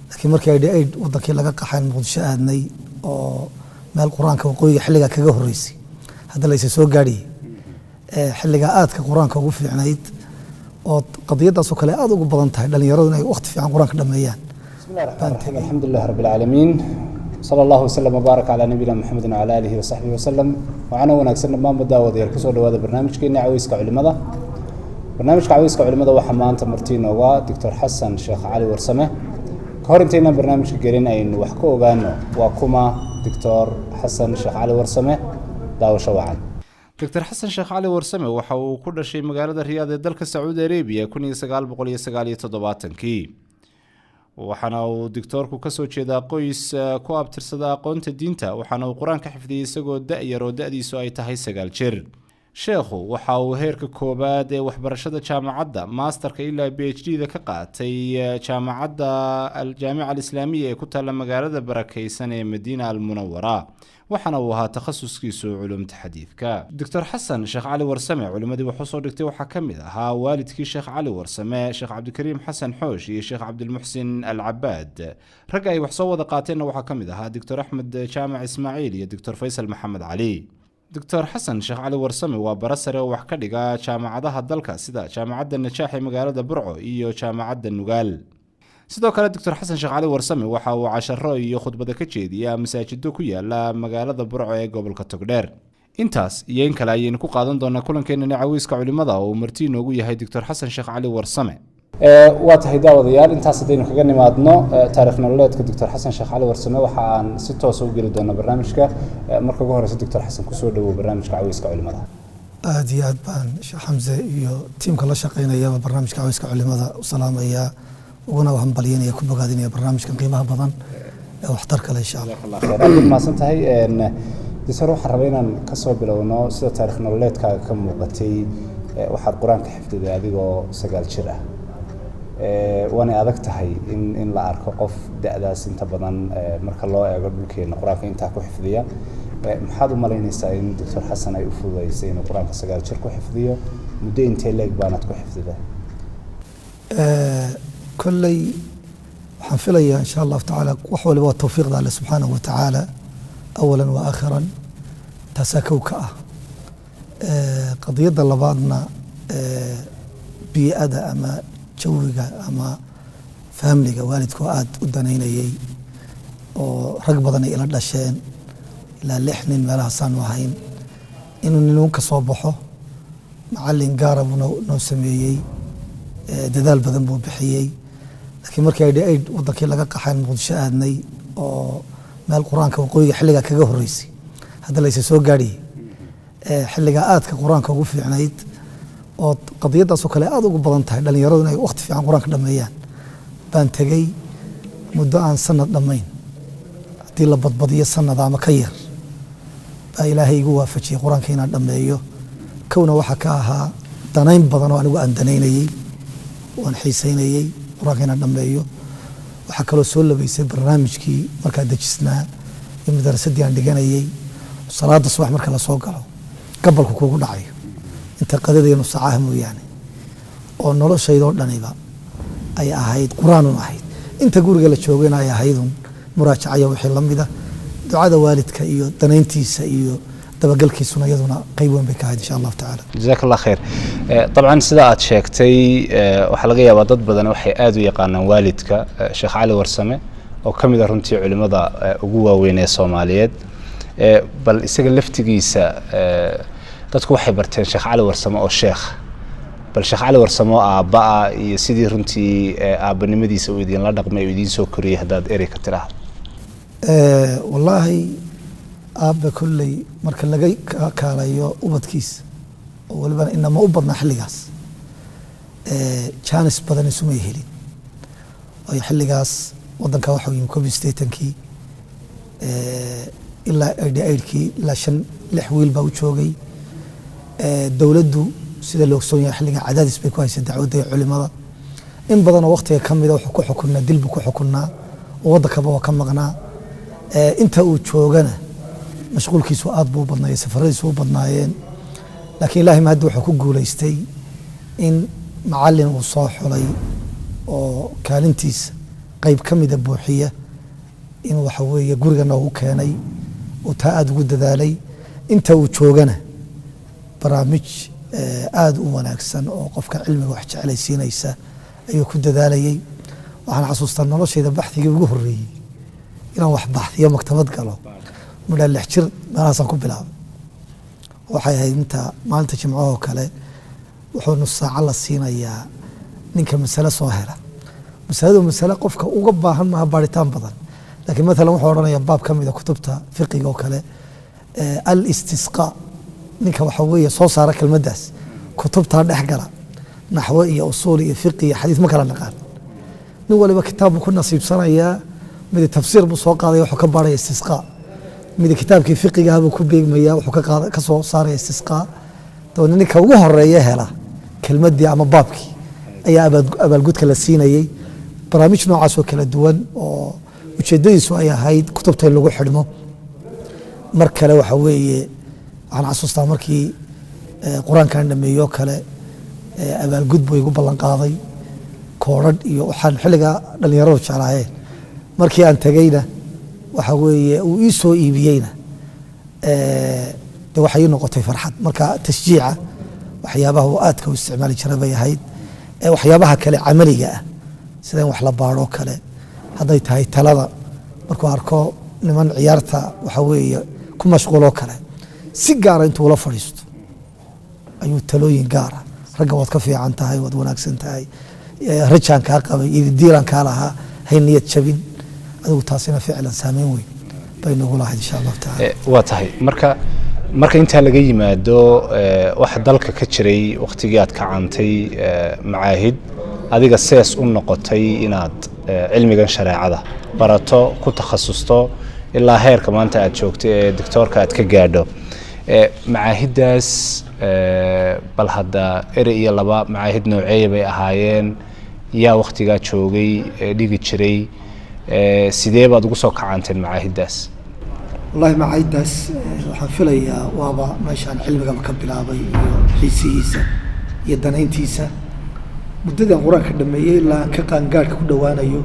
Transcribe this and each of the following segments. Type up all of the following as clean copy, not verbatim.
Laakiin markii 88 wadankii laga qaxayn, Muqdisho aadnay oo meel Qur-aanka waqooyiga xilligaa kaga horeysay, hadda laysa soo gaadhiyey, xilligaa aadka Qur-aanka ugu fiicnayd oo qadiyadaasoo kale aad ugu badan tahay dhalinyaradu inay waqti fiican Qur-aanka dhameeyaan. بسم الله الرحمن الرحيم، الحمد لله رب العالمين، صلى الله وسلم وبارك على نبينا محمد وعلى آله وصحبه وسلم. Waxaana wanaagsan dhammaanba daawadayaal, kusoo dhawaada barnaamijkeena Caweyska Culimada. Barnaamijka Caweyska Culimada waxaa maanta marti inooga Doctor Xasan Sheekh Cali Warsame. Ka hor intaynaan barnaamijka gelin, aynu wax ka ogaano waa kuma Doctor Xasan Sheekh Cali Warsame. Daawasho wacan. Doctor Xasan Sheekh Cali Warsame waxa uu ku dhashay magaalada Riyaad ee dalka Sacuudi Arabiya 1979-kii, waxaana uu doctoorku kasoo jeedaa qoys ku abtirsada aqoonta diinta, waxaana uu Qur-aanka xifdiyey isagoo da-yar oo da-diisu ay tahay 9 jir. Sheekhu waxa uu heerka koowaad ee waxbarashada jaamacadda, masterka ilaa PhD da ka qaatay jaamacadda Aljaamica Alislaamiya ee ku taalla magaalada barakeysan ee Madiina Almunawara, waxaana uu ahaa takhasuskiisu culumta xadiidka. Doctor Xasan Sheekh Cali Warsame culimmadii wax usoo dhigtay waxaa ka mid ahaa waalidkii Sheekh Cali Warsame, Sheekh Cabdikariim Xasan Xoosh iyo Sheekh Cabdilmuxsin Alcabaad. Ragga ay wax soo wada qaateenna waxaa ka mid ahaa Doctor Axmed Jaamac Ismaaciil iyo Doctor Faysal Maxamed Cali. Doctor Xasan Sheekh Cali Warsame waa bara sare oo wax ka dhiga jaamacadaha dalka, sida Jaamacadda Najaax ee magaalada Burco iyo Jaamacadda Nugaal. Sidoo kale, Doctor Xasan Sheekh Cali Warsame waxa uu casharo iyo khudbada ka jeediyaa masaajido ku yaala magaalada Burco ee gobolka Togdheer. Intaas iyo in kale ayaynu ku qaadan doonaa kulankeenani Caweyska Culimada oo uu marti inoogu yahay Doctor Xasan Sheekh Cali Warsame. Waa tahay daawadayaal, intaas haddaynu kaga nimaadno taarikh nololeedka Doctor Xasan Sheekh Cali Warsame, waxa aan si toosa u geli doonaa barnaamijka. Marka ugu horeysa, Doctor Xasan, kusoo dhawow barnaamijka Caweyska Culimada. Aad iyo aad baan Sheekh Xamse iyo tiimka la shaqeynayaba barnaamijka Caweyska Culimada u salaamayaa, uguna hambalyanaya, ku bogaadinaya barnaamijkan qiimaha badan ee waxtarka leh, insha Allah. Jazaak Allah khayr, aad baad mahadsan tahay. Doctor, waxaan rabaa inaan kasoo bilowno sida taarikh nololeedkaaga ka muuqatay. Waxaad Qur-aanka xifdiday adigoo 9 jir ah. Waanay adag tahay in la arko qof da-daas inta badan, marka loo eego dhulkeena, Qur-aanka intaa ku xifdiya. Maxaad u malaynaysaa in Doctor Xasan ay u fududeysay inuu Qur-aanka 9 jir ku xifdiyo? Muddo intee leeg baanaad ku xifdiday? Kolley waxaan filayaa, insha Allahu tacaala, wax waliba waa tawfiiqda Alle subxaanahu wa tacaala awalan wa aakhiran, taasaa kow ka ah. Qadiyadda labaadna, bii'ada ama jawiga ama faamiliga waalidka oo aada u danaynayay, oo rag badan ay ila dhasheen, ilaa lix nin meelahaasaanu ahayn, inuu ninuun ka soo baxo macalin gaara buu noo sameeyey. Dadaal badan buu bixiyey. Laakiin markii 88 wadankii laga qaxayn, Muqdisho aadnay oo meel Qur-aanka waqooyiga xilligaa kaga horeysay, hadda laysa soo gaadhiyey, xilligaa aadka Qur-aanka ugu fiicnayd oo qadiyadaasoo kale aad ugu badan tahay dhalinyaradu inay waqti fiican Qur-aanka dhameeyaan, baan tegey. Muddo aan sanad dhammayn, haddii la badbadiyo sanad ama ka yar, baa Ilaahay igu waafajiyey Qur-aanka inaan dhameeyo. Kowna waxaa ka ahaa danayn badan oo anigu aan danaynayey, waan xiiseynayey Qur-aanka inaan dhameeyo. Waxaa kaloo soo labaysay barnaamijkii markaa dejisnaa iyo madarasadii aan dhiganayey. Salaada subax marka lasoo galo, gabalku kugu dhacayo inta qadada iyo nusaacaha mooyaane, oo noloshaydoo dhaniba ay ahayd Qur-aanun ahayd, inta guriga la joogayna ay ahaydun muraajacaya wixii la mida. Ducada waalidka iyo danayntiisa iyo dabagalkiisuna iyaduna qeyb weyn bay ka ahayd, insha Allahu tacaala. Jazaak Allah khayr. Dabcan, sida aad sheegtay, waxaa laga yaabaa dad badan waxay aada u yaqaanaan waalidka, Sheekh Cali Warsame, oo ka mid a runtii culimada ugu waaweyn ee Soomaaliyeed. Bal isaga laftigiisa, dadku waxay barteen Sheekh Cali Warsame oo sheekh, bal Sheekh Cali Warsame oo aabba-a iyo sidii runtii aabbanimadiisa uu idinla dhaqmay oo idiin soo koriyey, haddaad erey ka tiraahdo. Wallaahi, aabba kolley marka laga kaalayo ubadkiisa, oo walibana inama u badnaa xilligaas, jaanis badan isumay helin, waayo xilligaas wadanka waxau yimi 81-kii ilaa 88-kii, ilaa shan lix wiil baa u joogay. Dowladdu, sida la ogsoon yahay, xilligaa cadaadis bay ku haysay dacwadda iyo culimada. In badanoo waktiga ka mida wuxuu ku xukunaa dil buu ku xukunaa oo waddankaba waa ka maqnaa. Inta uu joogana mashquulkiisu aad buu u badnaayey, safaradiisu u badnaayeen. Laakiin Ilahay mahaddi, wuxuu ku guulaystay in macalin uu soo xulay oo kaalintiisa Qayb ka mida buuxiya inuu waxa weeye guriga noogu keenay uu taa aada ugu dadaalay. Inta uu joogana barnaamij aada u wanaagsan oo qofka cilmiga wax jeclaysiinaysa ayuu ku dadaalayay. Waxaan xasuustaa noloshayda baxdigii ugu horreeyey inaan wax baxdiyo, maktabad galo, mudhaa 6 jir meelahaasaan ku bilaabay. Waxay ahayd inta maalinta jimcahoo kale wuxuu nus saaco la siinayaa ninka masale soo hela. Masaladu masale qofka uga baahan maaha baaritaan badan, laakiin mathalan wuxuu odhanayaa baab ka mida kutubta fiqiga oo kale, al-istisqaa, ninka waxa weeye soo saara kelmaddaas kutubtaa dhex gala, naxwo iyo usuul iyo fiqi iyo xadiis ma kala naqaan, nin waliba kitaab buu ku nasiibsanayaa. Midi tafsiir buu soo qaadaya, wuxuu ka baaraya istisqaa. Midi kitaabkii fiqigaha buu ku beegmaya, wuxuu ka qaada ka soo saaraya istisqaa. Dabeedna ninka ugu horeeya hela kelmaddii ama baabkii ayaa abaalgudka la siinayey. Barnaamij noocaas oo kala duwan oo ujeeddadiisu ay ahayd kutubta in lagu xidhmo. Mar kale waxa weeye waxaan xasuustaa markii qur-aankan dhameeyo kale, abaalgud buu igu ballan qaaday, koodhadh iyo waxaan xilligaa dhalinyaradu jeclaayeen. Markii aan tegeyna waxa weeye uu ii soo iibiyeyna, de waxay ii noqotay farxad. Marka tashjiica waxyaabaha uu aadka u isticmaali jiray bay ahayd. Waxyaabaha kale camaliga ah, sida in wax la baadhoo kale, hadday tahay talada, markuu arko niman ciyaarta waxa weeye ku mashquuloo kale, si gaara intuu ula fadhiisto ayuu talooyin gaara: ragga waad ka fiican tahay, waad wanaagsan tahay, rajaan kaa qabay iyo diilaan kaa lahaa, hay niyad jabin adigu. Taasina ficlan saameyn weyn bay nagu lahayd, insha Allahu taala. Waa tahay. Marka intaa laga yimaado, waxa dalka ka jiray waktigii aad kacantay macaahid adiga sees u noqotay inaad cilmigan shareecada barato, ku takhasusto ilaa heerka maanta aad joogto ee doctoorka aad ka gaadho. Macaahiddaas bal hadda ere iyo laba, macaahid nooceeya bay ahaayeen? Yaa waktigaa joogay ee dhigi jiray? Sidee baad ugu soo kacanteen macaahiddaas? Wallahi macaahiddaas waxaan filayaa waaba meeshaan cilmigaba ka bilaabay iyo xiisihiisa iyo danayntiisa. Muddadii qur-aanka dhameeyey ilaa aan ka qaangaadhka ku dhowaanayo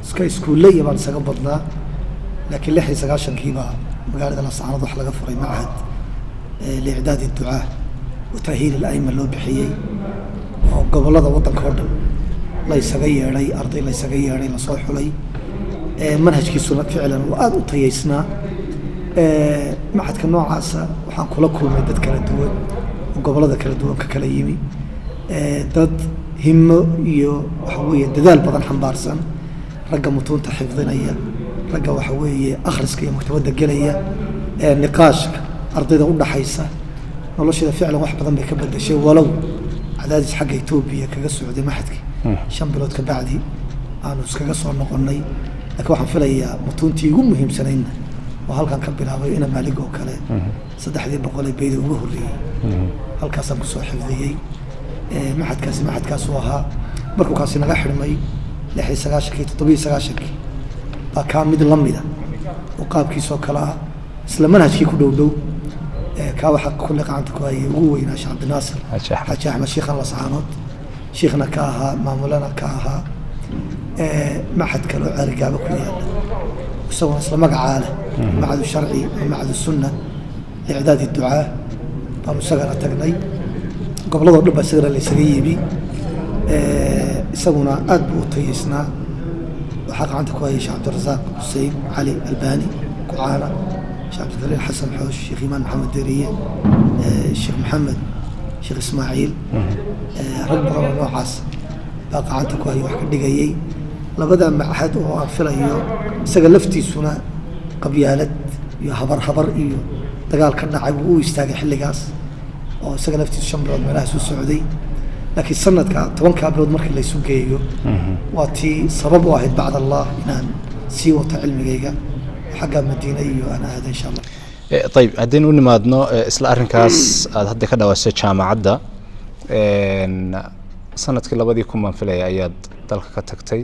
iska iskuulle iyo baan isaga badnaa, laakiin 96-kii baa magaalada Laascaanood wax laga furay machad liicdaadi ducaa wa ta'hiil al-aima loo bixiyey, oo gobollada waddanka oo dhan la isaga yeedhay, arday la isaga yeedhay, lasoo xulay. Manhajkiisuna ficlan uu aada u tayaysnaa. Machadka noocaasa waxaan kula kulmay dad kala duwan oo gobollada kala duwan ka kala yimi, dad himo iyo waxa weeye dadaal badan xambaarsan, ragga mutuunta xifdinaya, ragga waxa weeye akhriska iyo maktabadda gelaya, niqaashka ardayda u dhaxaysa. Nolosheeda ficlan wax badan bay ka bedeshay, walow cadaadis xagga Etoobiya kaga socday machadkii 5 bilood ka bacdi aanu iskaga soo noqonnay. Laakiin waxaan filayaa mutuuntii ugu muhiimsanaydna oo halkan ka bilaabay, ina maalig oo kale, 3-dii boqol ee beyda ugu horreeyey halkaasaan kusoo xifdiyey. Machadkaasi machadkaasuu ahaa. Markuu kaasi naga xidhmay 96-kii, 97-kii baa kaa mid la mida oo qaabkiisoo kale ah, isla manhajkii ku dhow dhow. Kaa waxaa kulle gacanta ku hayay ugu weynaa Sheekh Cabdinaasir Xaaji Axmed. Xaaji Axmed, shiikhan Lascaanood, shiikhna ka ahaa, maamulana ka ahaa. Machad kale oo Ceerigaabo ku yaala, isaguna isla magacaa leh, machadu sharci ama machadu sunna licdaadi ducaa, baanu isagana tagnay. Gobolladoo dhan baa isagana la isaga yimi. Isaguna aad buu u tayeysnaa. Waxaa gacanta ku hayay Sheekh Cabdirasaaq Xuseen Cali Albani Kucaana, Sheekh Cabdikariim Xasan Xoosh, Sheekh Imaan Maxamed Deriye, Sheekh Maxamed Sheekh Ismaaciil, rag badan oo noocaas baa gacanta ku hayay, wax ka dhigayay labada machad oo aan filayo isaga laftiisuna qabyaalad iyo habar habar iyo dagaal ka dhacay buu u istaagay xilligaas, oo isaga laftiisu 5 bilood meelahaas u socday. Laakiin sanadka 10-kaa bilood markii laysu geeyo waa tii sabab u ahayd bacd Allah inaan sii wato cilmigayga xagga Madiine iyo aan aada, insha Allah. Ayib, haddaynu u nimaadno isla arrinkaas aad hadda ka dhawaasay, jaamacadda, sanadkii 2000 baan filaya ayaad dalka ka tagtay.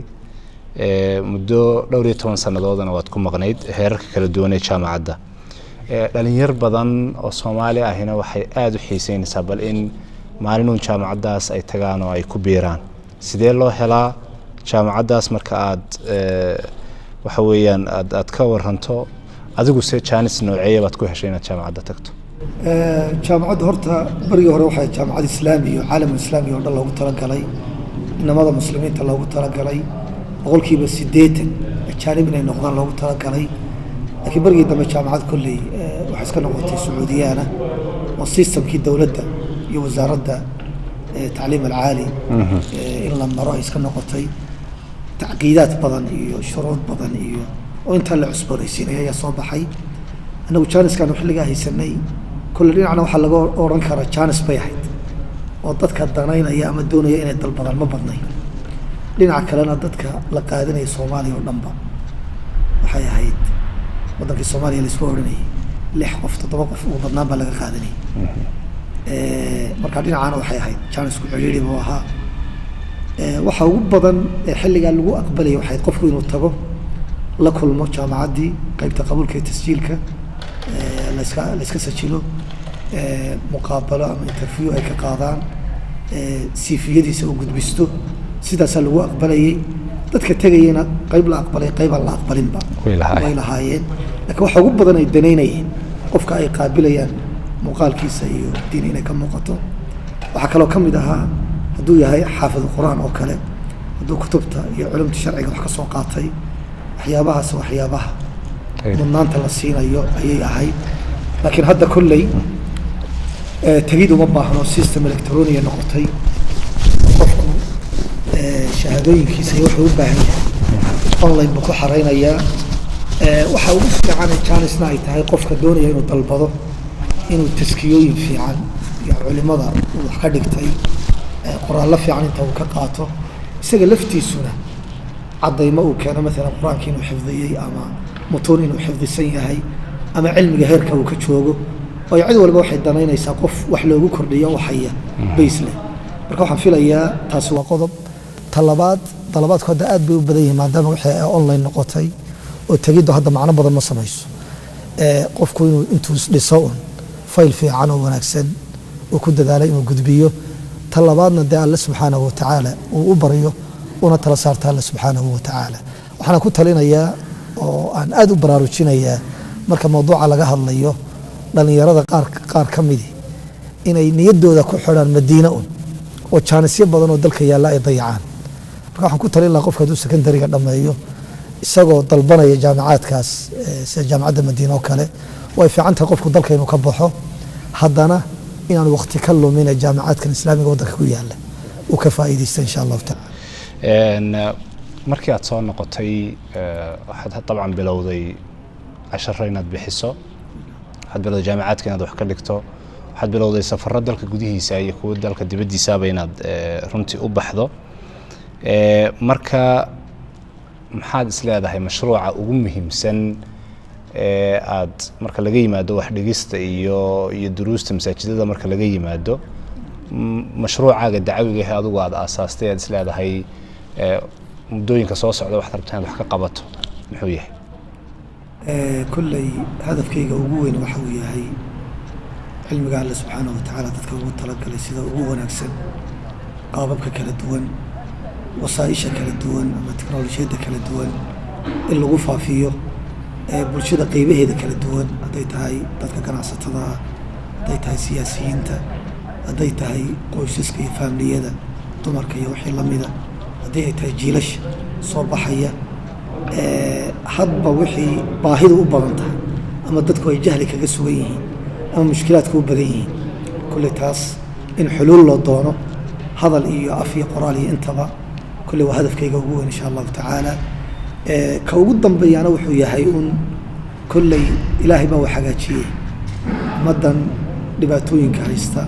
Muddo dhowr iyo toban sannadoodana waad ku maqnayd heerarka kala duwan ee jaamacadda. Dhalinyar badan oo Soomaali ahina waxay aada u xiiseynaysaa bal in maalinuun jaamacaddaas ay tagaan oo ay ku biiraan. Sidee loo helaa Jaamacaddaas marka aad waxa weeyaan aad ka waranto, adigu se jaanis nooceeya baad ku heshay inaad jaamacadda tagto? Jaamacadda horta berigii hore waxay jaamacad islaami iyo caalamul islaami oo dhan loogu talagalay, inamada muslimiinta loogu talagalay, 80% ajaanib inay noqdaan loogu talagalay. Laakiin berigii dambe jaamacad kolley waxay iska noqotay Sacuudiyaana oo systemkii dowladda iyo wasaaradda tacliim alcaali in la maro ay iska noqotay. Tacqiidaad badan iyo shuruud badan iyo oo intaa la cusboonaysiinaya ayaa soo baxay. Annagu jaaniskaan xilligaa haysanay, kolle dhinacna waxaa laga odhan karaa jaanis bay ahayd oo dadka danaynaya ama doonaya inay dalbadaan ma badnayn. Dhinaca kalena dadka la qaadanaya Soomaaliya oo dhanba waxay ahayd waddankii Soomaaliya laisku odhanayay lix qof, toddoba qof ugu badnaan baa laga qaadanayay. Marka dhinacaana waxay ahayd jaanisku cidhiidhi buu ahaa. Waxa ugu badan ee xilligaa lagu aqbalaya waxay ahayd qofku inuu tago, la kulmo jaamacaddii, qaybta qabuulka iyo tasjiilka, layska sajilo, muqaabalo ama interview ay ka qaadaan, CV-yadiisa uu gudbisto. Sidaasaa lagu aqbalayay. Dadka tegayana qayb la aqbalay, qaybaan la aqbalinba way lahaayeen. Way lahaayeen, laakiin waxa ugu badan ay danaynayeen qofka ay qaabilayaan muuqaalkiisa iyo diin inay ka muuqato. Waxaa kaloo ka mid ahaa hadduu yahay xaafid qur-aan oo kale, hadduu kutubta iyo culumta sharciga wax ka soo qaatay. Waxyaabahaas waxyaabaha mudnaanta la siinayo ayay ahayd. Laakiin hadda kolley tegid uma baahno, system electronic noqotay. Qofku shahaadooyinkiisa iyo wuxuu u baahan yahay online buu ku xareynayaa. Waxa ugu fiican ee janisna ay tahay qofka doonaya inuu dalbado inuu taskiyooyin fiican iyo culimada uu wax ka dhigtay qoraallo fiican inta uu ka qaato, isaga laftiisuna caddaymo uu keeno, maalan qur-aanka inuu xifdiyey ama mutuun inuu xifdisan yahay ama cilmiga heerka uu ka joogo. Waayo cid walba waxay danaynaysaa qof wax loogu kordhiyo oo haya base leh. Marka waxaan filayaa taasi waa qodob. Talabaad, dalabaadku hadda aad bay u badan yihiin maadaama wixii ay online noqotay oo tegiddu hadda macno badan ma samayso. Qofku inuu intuu isdhiso un fayl fiican oo wanaagsan uu ku dadaalay inuu gudbiyo. Ta labaadna dee Alle subxaanahu watacaala uu u baryo una tala saarta Alle subxaanahu watacaala. Waxaana ku talinayaa oo aan aad u baraarujinayaa marka mawduuca laga hadlayo dhalinyarada qaar ka midi inay niyaddooda ku xidhaan Madiine un oo jaanisyo badan oo dalka yaalla ay dayacaan. Marka waxaan ku talin lahaa qofka hadduu secondary-ga dhammeeyo isagoo dalbanaya jaamacaadkaas, sida jaamacadda Madiine oo kale, way fiican tahay qofku dalka inuu ka baxo, haddana inaan waqti ka lumin ee jaamacaadkan islaamiga waddanka ku yaalla uu ka faa'iidaysto insha Allahu tacala. Markii aad soo noqotay, waxaad dabcan bilowday casharo inaad bixiso, waxaad bilowday jaamacaadka inaad wax ka dhigto, waxaad bilowday safaro dalka gudihiisa iyo kuwa dalka dibaddiisaaba inaad runtii u baxdo. Marka maxaad is leedahay mashruuca ugu muhiimsan ee aad, marka laga yimaado wax dhigista iyo duruusta masaajidada, marka laga yimaado mashruucaaga dacawiga ah adigu aad aasaastay, aad is leedahay muddooyinka soo socda waxaad rabtaa inaad wax ka qabato, muxuu yahay? Kolley hadafkayga ugu weyn waxa uu yahay cilmiga Alle subxaanahu watacaala dadka ugu talagalay sida ugu wanaagsan, qaababka kala duwan, wasaaisha kala duwan ama teknolojiyadda kala duwan in lagu faafiyo bulshada qeybaheeda kala duwan, hadday tahay dadka ganacsatada ah, hadday tahay siyaasiyiinta, hadday tahay qoysaska iyo faamiliyada, dumarka iyo wixii lamida, haddii ay tahay jiilasha soo baxaya. Hadba wixii baahidu u badan tahay ama dadku ay jahli kaga sugan yihiin ama mushkilaadku u badan yihiin, kulley taas in xuluul loo doono, hadal iyo af iyo qoraal iyo intaba, kulley waa hadafkayga ugu weyn insha Allahu tacaala. Ka ugu dambeeyana wuxuu yahay un kolley Ilaahay baa wax hagaajiyey, ummaddan dhibaatooyinka haysta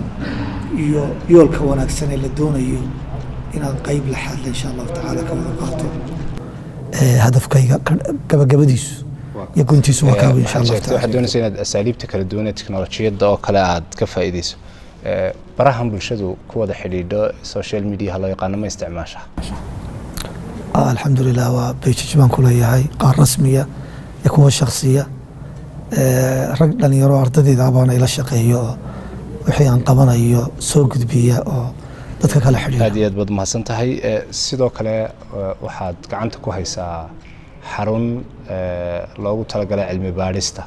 iyo yoolka wanaagsan ee la doonayo inaan qeyb laxaadle insha Allahu tacaala ka wada qaato. Hadafkayga gabagabadiisu iyo guntiisu waa kaawe insha Waxaad Allahu sheegtay taala. Waxaad doonaysa inaad asaaliibta kala duwan ee teknolojiyadda oo kale aad ka faa'iidayso. Barahan bulshadu ku wada xidhiidho, social mediaha loo yaqaano, ma isticmaasha? Alxamdulilah, waa pages baan ku leeyahay, qaar rasmiya iyo kuwa shaksiya. Rag dhalinyaro ardadeyda baana ila shaqeeyo oo wixii aan qabanayo soo gudbiya oo Dadka kala xidhiidha. Aad iyo aad baad mahadsan tahay. Sidoo kale waxaad gacanta ku haysaa xarun loogu talagalay cilmi baadhista.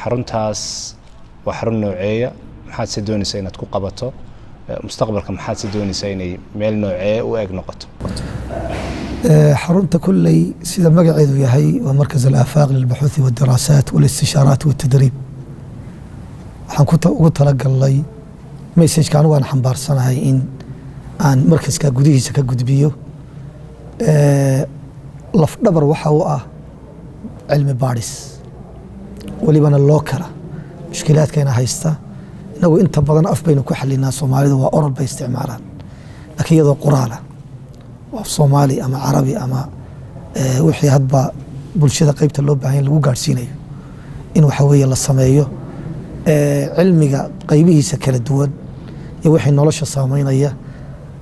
Xaruntaas waa xarun nooceeya? Maxaad se doonaysaa inaad ku qabato mustaqbalka? Maxaad se doonaysaa inay meel noocee u eg noqoto? Xarunta kulley sida magaceedu yahay waa Markaz Alaafaaq lilbuxuuthi waldiraasaat walistishaaraat waltadriib. Waxaan ugu talagalnay messageka anigu aan xambaarsanahay in aan markaska gudihiisa ka gudbiyo. Lafdhabar waxa u ah cilmi baadhis, welibana loo kala mushkilaadkeena haysta. Inagu inta badan af baynu ku xalinaa, Soomaalidu waa oral bay isticmaalaan, laakiin iyadoo qoraala oo af Soomaali ama Carabi ama wixii hadba bulshada qeybta loo baahan lagu gaadhsiinayo in waxa weeye la sameeyo, cilmiga qaybihiisa kala duwan iyo wixii nolosha saameynaya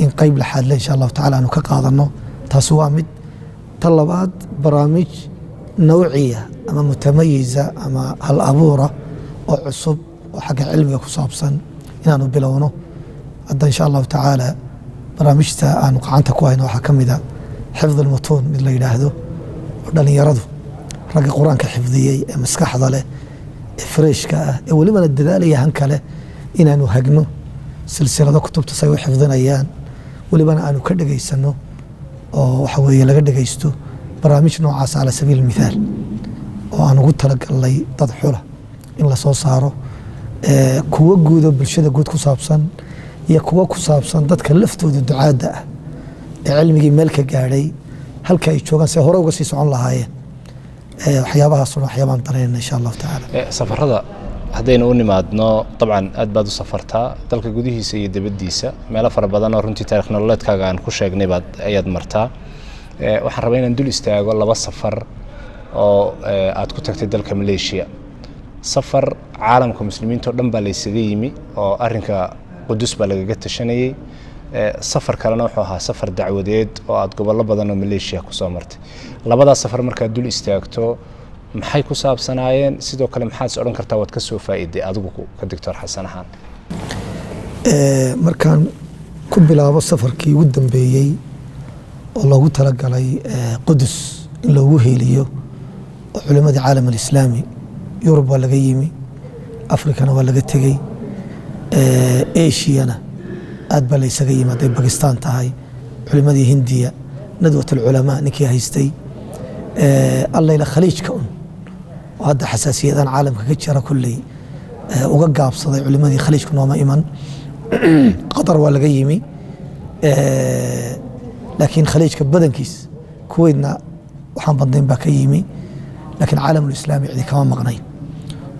in qeyb laxaadle insha Allahu tacala aanu ka qaadano. Taasi waa mid. Ta labaad, barnaamij nawciya ama mutamayiza ama hal abuura oo cusub oo xagga cilmiga ku saabsan inaanu bilowno. Hadda insha Allahu tacaala barnaamijta aanu gacanta ku hayno waxaa ka mid a xifd almutuun mid la yidhaahdo, oo dhalinyaradu, ragga Qur-aanka xifdiyey ee maskaxda leh ee freshka ah ee welibana dadaalaya hanka leh, inaanu hagno silsilado kutubta say u xifdinayaan, welibana aanu ka dhegaysano oo waxa weeye laga dhegaysto barnaamij noocaas cala sabiil mithaal, oo aan ugu talagalnay dad xula in lasoo saaro, kuwo guudo bulshada guud ku saabsan iyo kuwo ku saabsan dadka laftooda ducaadda ah ee cilmigii meel ka gaadhay, halka ay joogaan se hore uga sii socon lahaayeen. Waxyaabahaasuna waxyaabaan danaynana insha Allahu tacaala. Safarada haddaynu u nimaadno, dabcan aad baad u safartaa dalka gudihiisa iyo dibaddiisa, meelo fara badan oo runtii taarikh nololeedkaaga aan ku sheegnay baad ayaad martaa. Waxaan rabaa inaan dul istaago laba safar oo aad ku tagtay dalka Malaysia. Safar caalamka muslimiinta oo dhan baa laysaga yimi oo arrinka Qudus baa lagaga tashanayey. Safar kalena wuxuu ahaa safar dacwadeed oo aad gobollo badan oo Malaysia kusoo martay. Labadaas safar markaad dul istaagto, maxay ku saabsanaayeen? Sidoo kale maxaad is odhan kartaa waad ka soo faa'iiday adigu ka Doctor Xasan ahaan? Markaan ku bilaabo safarkii ugu dambeeyey oo loogu talagalay Qudus in loogu heeliyo oo culimmadii caalam alislaami, Yurub waa laga yimi, Afrikana waa laga tegey, Asiana aad baa laysaga yimi, hadday Bakistan tahay, culimmadii Hindiya, Nadwat Alculamaa ninkii haystay, allayla Khaliijka un oo hadda xasaasiyadan caalamka ka jira kulley uga gaabsaday, culimadii Khaliijka nooma iman. Qatar waa laga yimi, laakiin Khaliijka badankiis, Kuweydna waxaan badnayn baa ka yimi, laakiin caalamulislaami cidi kama maqnayn,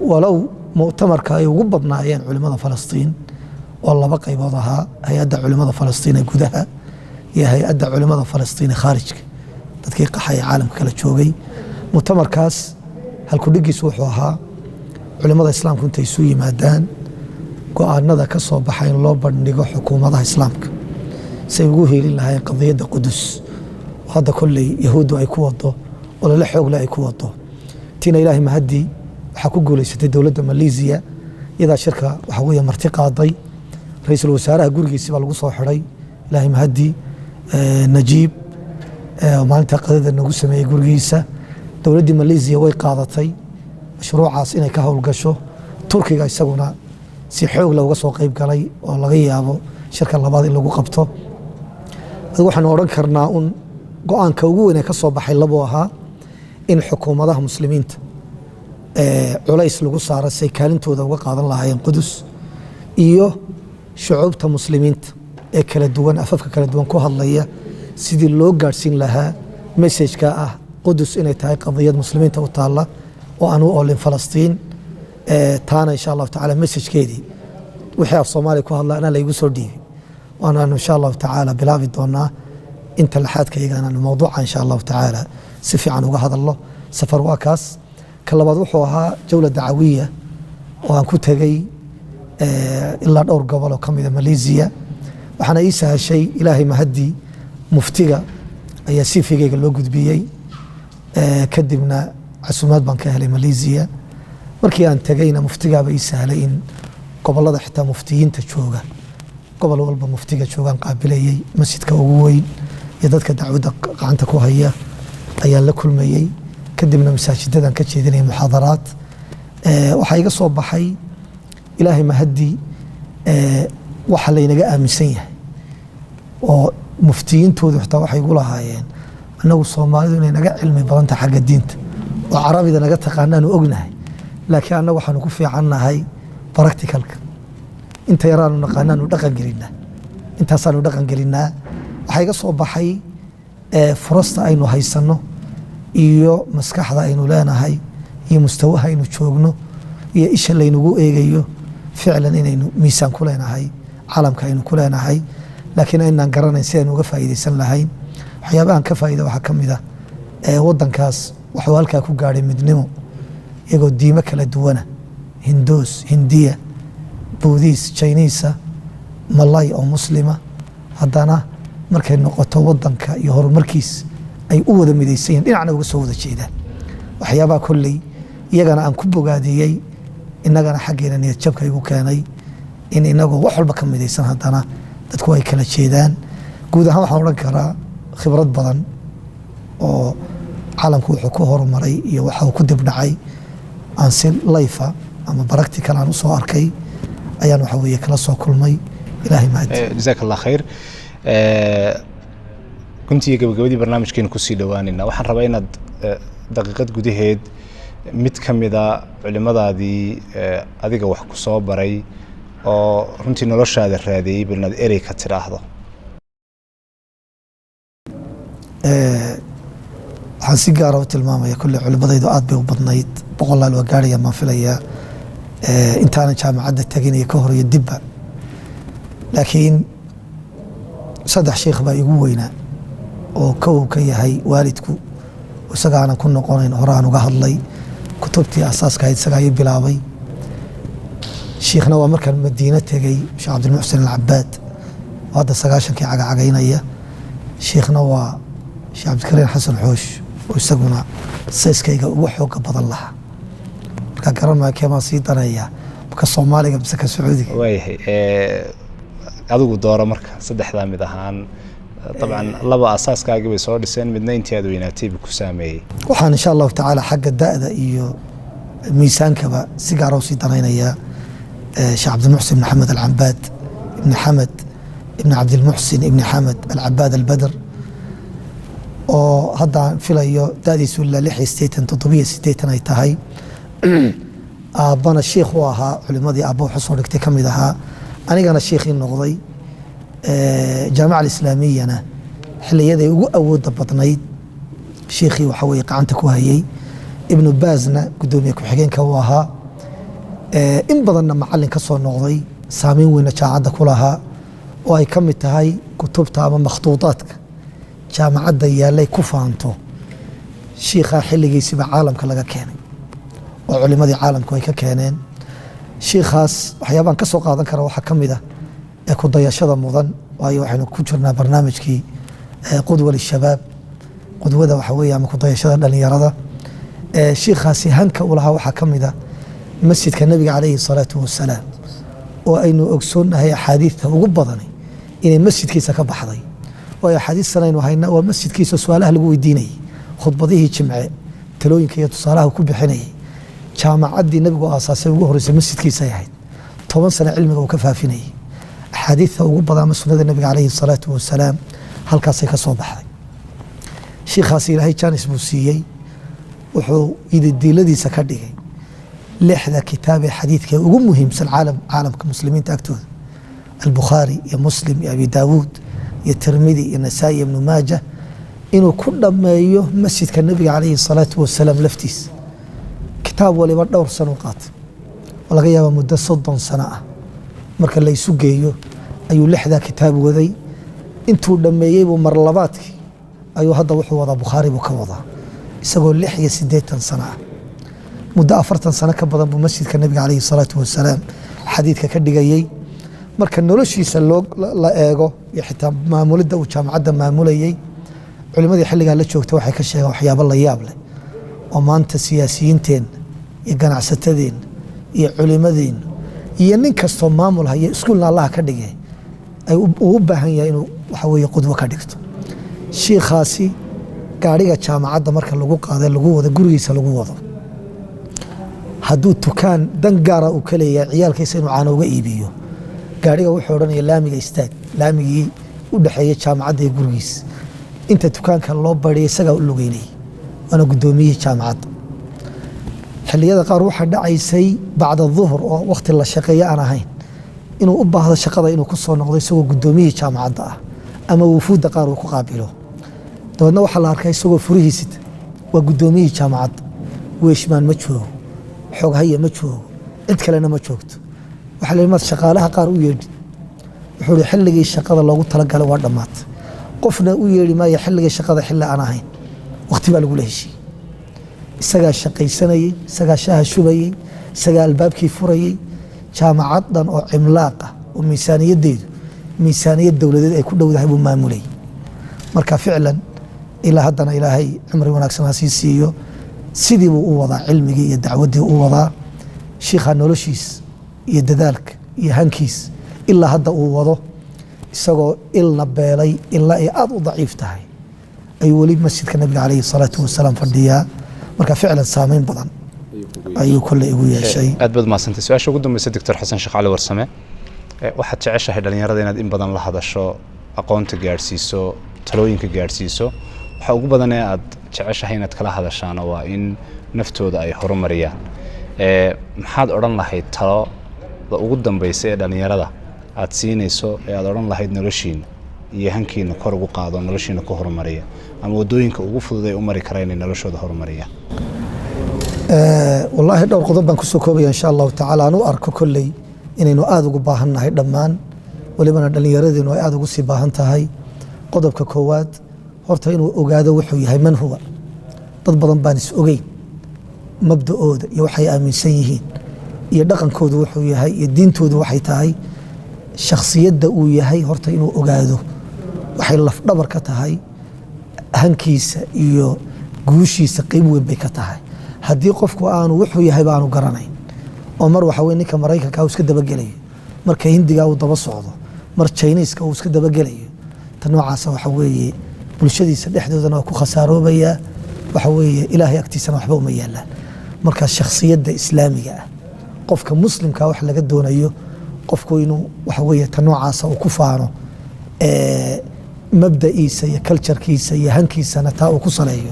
walow mu'tamarka ay ugu badnaayeen culimada Falastiin oo laba qaybood ahaa: hay-adda culimada Falastiin ee gudaha iyo hay-adda culimada Falastiin ee khaarijka, dadkii qaxay ee caalamka kala joogay. Mu'tamarkaas halkudhigiisu wuxuu ahaa culimada islaamku intay isu yimaadaan go-aanada ka soo baxa in loo bandhigo xukuumadaha islaamka si ay ugu heelin lahaayeen qadiyadda Qudus oo hadda kolley Yahuuddu ay ku wado olole xoogle ay ku wado. Tiina Ilaahay mahadii waxaa ku guuleysatay dowladda Maleesiya, iyadaa shirka waxa weeye marti qaaday. Ra-iisul wasaaraha gurigiisi baa lagu soo xidhay, Ilaahay mahadii, Najiib, maalinta qadada nagu sameeyey gurigiisa. Dowladdii Maleesiya way qaadatay mashruucaas inay ka howlgasho. Turkiga isaguna si xoog leh uga soo qayb galay oo laga yaabo shirka labaad in lagu qabto. Adigu waxaanu odhan karnaa un go-aanka ugu weyn ee ka soo baxay labuu ahaa: in xukuumadaha muslimiinta culays lagu saaro say kaalintooda uga qaadan lahaayeen Qudus, iyo shucuubta muslimiinta ee kala duwan, afafka kala duwan ku hadlaya, sidii loo gaadhsiin lahaa messageka ah Qudus inay tahay qadiyad muslimiinta u taalla oo aan u oolin Falastiin. Taana insha Allahu tacala messagekeedii wixii af Soomaaliya ku hadla anaa laygu soo dhiibay, waanaanu insha Allahu tacaala bilaabi doonaa inta laxaadka iyaga inaanu mawduuca insha Allahu tacaala si fiican uga hadalno. Safar waa kaas. Ka labaad wuxuu ahaa jawla dacawiya oo aan ku tegey ilaa dhowr gobol oo ka mida Malaysia. Waxaana ii sahashay, Ilaahay mahadii, muftiga ayaa CV-gayga loo gudbiyey, kadibna casuumaad baan ka helay Malaysia. Markii aan tegeyna muftigaaba ii sahlay in gobolada xitaa muftiyiinta jooga. Gobol walba muftiga joogaan qaabilayey, masjidka ugu weyn iyo dadka dacwadda gacanta ku haya ayaan la kulmayey. Kadibna masaajidadan ka jeedinaya muxaadaraad. Waxaa iga soo baxay, Ilaahay mahadii, waxa laynaga aaminsan yahay oo muftiyiintoodu xitaa waxay igu lahaayeen, annagu Soomaalidu inay naga cilmi badan tahay xagga diinta oo Carabida naga taqaanaanu ognahay, laakiin annagu waxaanu ku fiicannahay practicalka. Inta yaraanu naqaanaanu dhaqan gelinaa, intaasaanu dhaqan gelinaa. Waxaa iga soo baxay furasta aynu haysanno iyo maskaxda aynu leenahay iyo mustawaha aynu joogno iyo isha laynagu eegayo, ficlan inaynu miisaan ku leenahay caalamka aynu ku leenahay, laakiin aynaan garanayn si aynu uga faa'iidaysan lahayn. Waxyaabahan ka faa'iida waxaa ka mid ah wadankaas wuxuu halkaa ku gaadhay midnimo, iyagoo diimo kala duwana, Hindoos, Hindiya, Buudhiis, Jiniisa, Malay oo Muslima, haddana markay noqoto wadanka iyo horumarkiis ay u wada midaysan yihin, dhinacna uga soo wada jeedaan. Waxyaabaha kolley iyagana aan ku bogaadiyey, innagana xaggeena niyad jabka igu keenay, in inagoo wax walba ka midaysan haddana dadku ay kala jeedaan. Guud ahaan waxaan odhan karaa khibrad badan oo caalamku wuxuu ku horumaray iyo waxa uu ku dibdhacay aan si live ama practical aan usoo arkay ayaan waxa weeye kala soo kulmay. Ilaahay mahadi. Jazaak Allah khayr. Guntii gabagabadii barnaamijkeenu kusii dhawaanayna, waxaan rabaa inaad daqiiqad gudaheed mid ka mida culimadaadii adiga wax ku soo baray oo runtii noloshaada raadeeyey bal inaad erey ka tidhaahdo. Waxaan si gaara u tilmaamaya, kolley culimadaydu aad bay u badnayd, boqolaal waa gaaraya maan filayaa, intaanan jaamacadda tegin iyo ka hor iyo dibba, laakiin saddex sheikh baa igu weynaa oo kow ka yahay waalidku, isaga aanan ku noqonayn, hore aan uga hadlay, kutubtii asaaska ahayd isagaa ii bilaabay. Shiikhna waa markaan Madiino tegey, Sheekh Cabdilmuxsin Alcabaad oo hadda 90-kii cagacagaynaya. Shiikhna waa Sheekh Cabdikariin Xasan Xoosh oo isaguna sayskayga ugu xooga badan lahaa. Markaa garan maayo keemaan sii daneeyaa, maka Soomaaliga mise ka Sacuudiga? Waayahay, adigu dooro marka saddexdaa mid ahaan. Dabcan laba asaaskaagii bay soo dhiseen, midna intii aad weynaatay buu ku saameeyey. Waxaan insha Allahu tacaala xagga da'da iyo miisaankaba si gaara usii danaynayaa Sheekh Cabdimuxsin ibn Xamed Alcabaad ibni Xamed ibni Cabdilmuxsin ibni Xamed Alcabaad Albadr, oo haddaan filayo da'diisu ilaa 86, 87 ay tahay. Aabbana shiikh u ahaa, culimadii aabba wuxuu soo dhigtay ka mid ahaa, anigana shiikhii noqday. Jaamica Alislaamiyana xiliyaday ugu awooda badnayd shiikhii waxa weye gacanta ku hayay, Ibnu Baasna guddoomiye ku-xigeenka u ahaa, in badanna macalin ka soo noqday, saameyn weyna jaamacadda ku lahaa, oo ay ka mid tahay kutubta ama makhtuudaadka jaamacadda yaallay ku faanto, shiikhaa xilligiisiba caalamka laga keenay oo culimadii caalamku ay ka keeneen. Shiikhaas waxyaabaan ka soo qaadan kara waxaa ka mid ah ee ku dayashada mudan, waayo waxaynu ku jirnaa barnaamijkii qudwa lishabaab, qudwada waxa weeye ama ku dayashada dhalinyarada. Shiikhaasi hanka u lahaa waxaa ka mid ah masjidka Nebiga calayhi salaatu wasalaam, oo aynu ogsoonnahay axaadiidta ugu badani inay masjidkiisa ka baxday, waayo axaadiistan aynu hayna waa masjidkiisa su-aalaha lagu weydiinayay, khudbadihii Jimce, talooyinka iyo tusaalaha ku bixinayay. Jaamacaddii Nebigu aasaasay ugu horreysay masjidkiisay ahayd, 10 sano cilmiga uu ka faafinayay. Axaadiidta ugu badan ama sunnada Nebiga calayhi salaatu wasalaam halkaasay ka soo baxday. Shiikhaasi Ilaahay jaanis buu siiyey, wuxuu yididiiladiisa ka dhigay lixda kitaab ee xadiidka ee ugu muhiimsan caalamka muslimiinta agtooda, Albukhaari iyo Muslim iyo Abi Daawuud iyo Tirmidi iyo Nasaa-i iyo Ibnu Maaja, inuu ku dhammeeyo masjidka Nebiga calayhi salaatu wasalaam laftiisa. Kitaab waliba dhowr sano u qaatay oo laga yaaba muddo 30 sano ah marka la isu geeyo ayuu lixdaa kitaab waday. Intuu dhammeeyey buu mar labaadkii ayuu hadda wuxuu wadaa, Bukhaari buu ka wadaa, isagoo 86 sano ah. Muddo 40 sano ka badan buu masjidka Nebiga calayhi salaatu wasalaam xadiidka ka dhigayey. Marka noloshiisa loo la eego iyo xitaa maamulidda uu jaamacadda maamulayey, culimadii xilligaa la joogta waxay ka sheegeen waxyaabo la yaab leh oo maanta siyaasiyiinteenna iyo ganacsatadeenna iyo culimadeenna iyo nin kastoo maamul haya iskuulna Allaha ka dhigay. Uu u baahan yahay inuu waxa weeye qudwo ka dhigto. Shiikhaasi gaadhiga jaamacadda marka lagu qaada, lagu wado gurigiisa, lagu wado, hadduu tukaan dan gaara uu ka leeyahay ciyaalkiisa inuu caano uga iibiyo, gaadhiga wuxuu odhanaya: "Laamiga istaag." Laamigii u dhexeeya jaamacadda iyo gurigiisa inta dukaanka loo bariyay isagaa u lugeynayay, waana guddoomiyihii jaamacadda. Xilliyada qaar waxaa dhacaysay bacda duhur oo wakhti la shaqeeyo aan ahayn inuu u baahdo shaqada inuu ku soo noqdo, isagoo guddoomiyihii jaamacadda ah, ama wufuudda qaar uu ku qaabilo. Dabeedna waxaa la arkaa isagoo furihiisita. Waa guddoomiyihii jaamacadda, weeshmaan ma joogo, xoghaya ma joogo, cid kalena ma joogto. Waxaa la yidhi: "Maad shaqaalaha qaar u yeedhi?" Wuxuu ihi: "Xilligii shaqada loogu talagalay waa dhammaatay, qofna u yeedhi maayo xilligii shaqada xilli aan ahayn." Waqti baa lagula heshiiyey. Isagaa shaqaysanayey, isagaa shaaha shubayey, isagaa albaabkii furayey. Jaamacad dhan oo cimlaaq ah oo miisaaniyaddeedu miisaaniyad dowladeed ay ku dhowdahay buu maamulayay. Marka ficlan ilaa haddana, Ilaahay cimri wanaagsan ha sii siiyo, sidii buu u wadaa cilmigii iyo dacwaddii u wadaa. Shiikha noloshiis iyo dadaalka iyo hankiis ilaa hadda uu wado, isagoo ilna beelay, ilaa ay aada u daciif tahay, ayuu weli masjidka Nabiga calayhi salaatu wasalaam fadhiyaa. Marka ficlan saameyn badan ayuu kolley igu yeeshay. Aad baad mahadsantay. Su-aasha ugu dambeysa, Doctor Xasan Sheekh Cali Warsame, waxaad jeceshahay dhalinyarada inaad in badan la hadasho, aqoonta gaadhsiiso, talooyinka gaadhsiiso. Waxa ugu badan ee aad jeceshahay inaad kala hadashaana waa in naftooda ay horumariyaan. Maxaad odhan lahayd talada ugu dambeysa ee dhalinyarada aad siinayso, ee aad odhan lahayd noloshiina iyo hankiina kor ugu qaado, noloshiina ku horumariya, ama waddooyinka ugu fudud ay u mari karaan inay noloshooda horumariyaan? Wallaahi, dhowr qodob baan kusoo koobaya insha Allahu tacaala. Aan u arko kolley inaynu aada ugu baahan nahay dhammaan, welibana dhallinyaradeenu ay aada ugu sii baahan tahay. Qodobka koowaad, horta inuu ogaado wuxuu yahay, man huwa. Dad badan baan is ogeyn mabda'ooda iyo waxay aaminsan yihiin iyo dhaqankoodu wuxuu yahay iyo diintoodu waxay tahay. Shakhsiyadda uu yahay horta inuu ogaado waxay lafdhabar ka tahay hankiisa iyo guushiisa, qeyb weyn bay ka tahay. Haddii qofku aanu wuxuu yahay baanu garanayn, oo mar waxa weye ninka Maraykanka uu iska dabagelayo, marka Hindiga uu daba socdo, mar Jiniiska uu iska dabagelayo, ta noocaasa waxa weeye bulshadiisa dhexdoodana waa ku khasaaroobaya, waxa weeye Ilaahay agtiisana waxba uma yaalaan. Marka shakhsiyadda islaamiga ah, qofka muslimka, wax laga doonayo qofku inuu waxa weeye ta noocaasa uu ku faano, mabda'iisa iyo culture-kiisa iyo hankiisana taa uu ku saleeyo,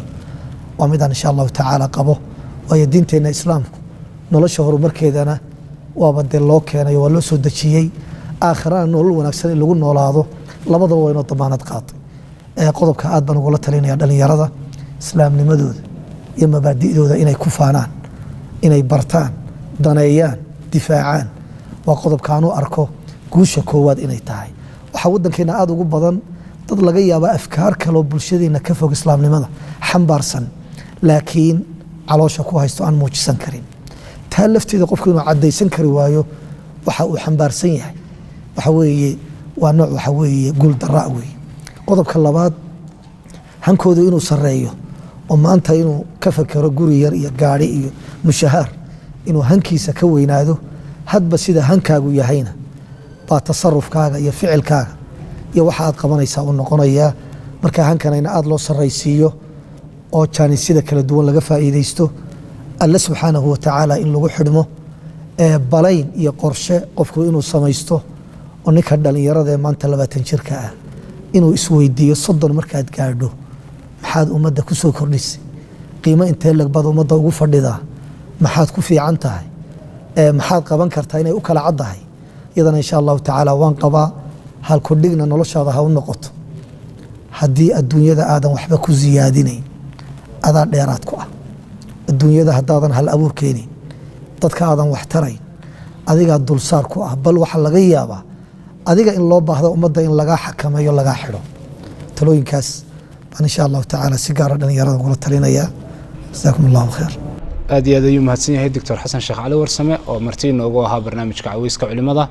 waa midaan insha Allahu tacaala qabo. Waayo, diinteenna islaamku nolosha horumarkeedana waaba dee loo keenayo, waa loo soo dejiyey. Aakhirana nolol wanaagsan in lagu noolaado, labadaba waa inoo damaanad qaaday. Qodobka aad baan ugula talinaya dhalinyarada, islaamnimadooda iyo mabaadi'dooda inay ku faanaan, inay bartaan, daneeyaan, difaacaan, waa qodobka aan u arko guusha koowaad inay tahay. Waxaa waddankeena aada ugu badan dad laga yaaba afkaar kaloo bulshadeena ka fog islaamnimada xambaarsan, laakiin caloosha ku haysto, aan muujisan karin. Taa lafteeda qofku inuu caddaysan kari waayo waxa uu xambaarsan yahay, waxa weeye waa nooc waxa weeye guul daraa weeye. Qodobka labaad, hankoodu inuu sareeyo, oo maanta inuu ka fakero guri yar iyo gaari iyo mushahaar, inuu hankiisa ka weynaado. Hadba sida hankaagu yahayna baa tasarufkaaga iyo ficilkaaga iyo waxa aad qabanaysaa uu noqonayaa. Marka hankanayna aada loo sarraysiiyo oo jaanisyada kala duwan laga faa'iidaysto, Alle subxaanahu watacaala in lagu xidhmo, balayn iyo qorshe qofku inuu samaysto, oo ninka dhalinyarada ee maanta 20 jirka ah inuu isweydiiyo: 30 markaad gaadho maxaad ummadda ku soo kordhisay? Qiimo intee leg baad ummadda ugu fadhidaa? Maxaad ku fiican tahay? Maxaad qaban kartaa? Inay u kala caddahay iyadana insha Allahu tacaala waan qabaa. Halkudhigna noloshaada ha u noqoto: haddii adduunyada aadan waxba ku siyaadinayn, adaa dheeraad ku ah. Adduunyada haddaadan hal abuur keenayn, dadka aadan wax tarayn, adigaa dulsaar ku ah. Bal waxaa laga yaabaa adiga in loo baahdo ummadda in lagaa xakameeyo, lagaa xidho. Talooyinkaas baan insha Allahu tacaala si gaara dhalinyarada ugula talinayaa. Jasaakum Allahu khayr. Aad iyo aad ayuu mahadsan yahay Doctor Xasan Sheekh Cali Warsame oo marti inoogu ahaa barnaamijka Caweyska Culimada.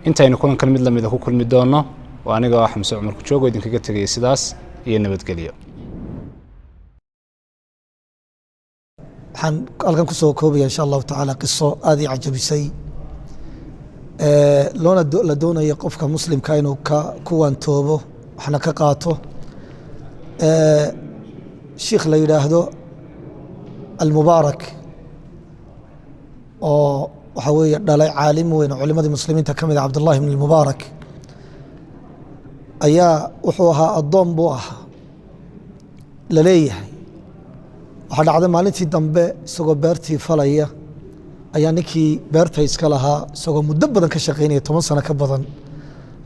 Intaynu kulankan mid lamida ku kulmi doono, oo aniga oo Xamse Cumar Kujoog oo idinkaga tegaya sidaas iyo nabadgelyo. Waxaan halkan kusoo koobaya insha Allahu tacaala qiso aada ii cajabisay. Loona la doonayo qofka muslimka inuu ku waantoobo, waxna ka qaato. Shiikh la yidhaahdo Almubaarak, oo waxaa weeye dhalay caalim weyn oo culimadii muslimiinta ka mid a, Cabdullahi ibn Almubaarak, ayaa wuxuu ahaa addoon buu ahaa la leeyahay. Waxaa dhacday maalintii dambe isagoo beertii falaya ayaa ninkii beerta iska lahaa, isagoo muddo badan ka shaqeynaya, 10 sano ka badan,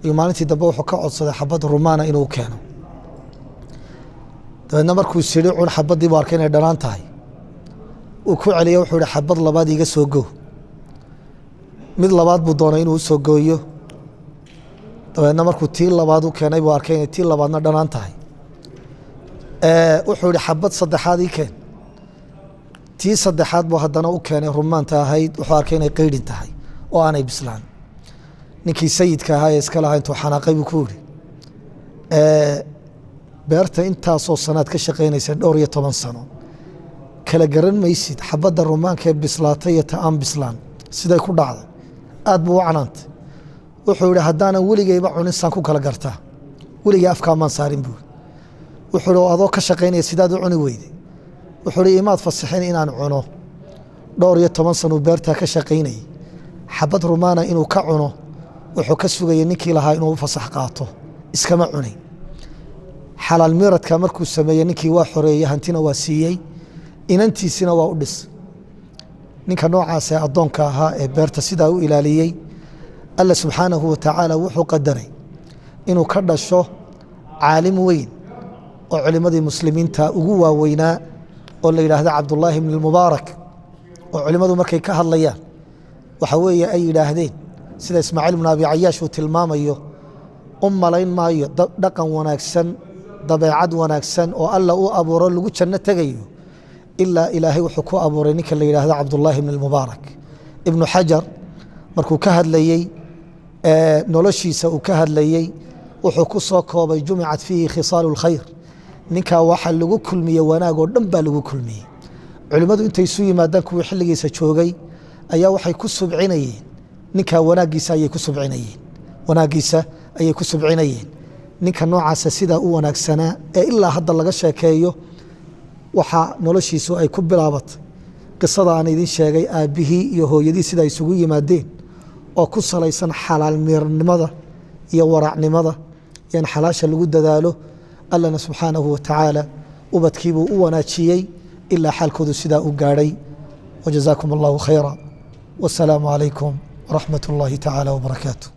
ayuu maalintii dambe wuxuu ka codsaday xabad rumaana inuu keeno. Dabeedna markuu siri cun, xabaddii buu arkay inay dhanaan tahay. Uu ku celiya, wuxuu ihi, "Xabad labaad iiga soo go." Mid labaad buu doonay inuu usoo gooyo. Dabeedna markuu tii labaad u keenay buu arkay inay tii labaadna dhanaan tahay. Wuxuu ihi, "Xabad saddexaad ii keen." Tii saddexaad buu haddana u keenay, rumaanta ahayd. Wuxuu arkay inay qaydhin tahay oo aanay bislaan. Ninkii sayidka ahaa ee iska lahaa intuu xanaaqay buu ku yidhi, "Beerta intaasoo sanaad ka shaqaynaysa, dhowr iyo toban sano, kala garan maysid xabadda rumaanka ee bislaatay iyo ta aan bislaan? Siday ku dhacday?" Aad buu u canaantay. Wuxuu yihi, "Haddaanan weligeyba cunin, saan ku kala gartaa? Weligay afkaamaan saarin," buuri. Wuxuu ihi, "Adoo ka shaqaynaya sidaad u cuni weyday?" Wuxuu ihi, "Imaad fasixin inaan cuno." Dhowr iyo toban sanuu beertaa ka shaqaynayay, xabad rumaana inuu ka cuno wuxuu ka sugayay ninkii lahaa inuu fasax qaato, iskama cunayn. Xalaal miradka markuu sameeyey, ninkii waa xoreeyey, hantina waa siiyey, inantiisina waa u dhis. Ninka noocaas ee addoonka ahaa ee beerta sidaa u ilaaliyey, Alla subxaanahu watacaala wuxuu qadaray inuu ka dhasho caalim weyn oo culimmadii muslimiinta ugu waaweynaa, oo la yidhaahdo Cabdullaahi bn Mubaarak, oo culimmadu markay ka hadlayaan waxa weeye ay yidhaahdeen, sida Ismaaciil bn Abi Cayaash uu tilmaamayo, u malayn maayo dhaqan wanaagsan, dabeecad wanaagsan oo Alla u abuuro lagu janno tegayo ilaa Ilaahay wuxuu ku abuuray ninka la yidhaahdo Cabdullaahi bn Mubaarak. Ibnu Xajar markuu ka hadlayey noloshiisa uu ka hadlayey, wuxuu ku soo koobay, "Jumicat fiihi khisaalu lkhayr." Ninkaa waxaa lagu kulmiyey wanaag oo dhan baa lagu kulmiyey. Culimmadu intay isu yimaadaan, kuwii xilligiisa joogay, ayaa waxay ku subcinayeen ninkaa wanaaggiisa ayay ku subcinayeen, wanaaggiisa ayay ku subcinayeen. Ninka noocaasa sidaa u wanaagsanaa ee ilaa hadda laga sheekeeyo, waxaa noloshiisu ay ku bilaabatay qisada aan idin sheegay, aabbihii iyo hooyadii sida isugu yimaadeen oo ku salaysan xalaal miirnimada iyo waraacnimada iyo in xalaasha lagu dadaalo. Allana subxaanahu watacaala ubadkiibuu u wanaajiyey ilaa xaalkoodu sidaa u gaadhay. Wajazaakum allahu khayra, wasalaamu calaykum waraxmat اllahi tacaala wbarakaatu.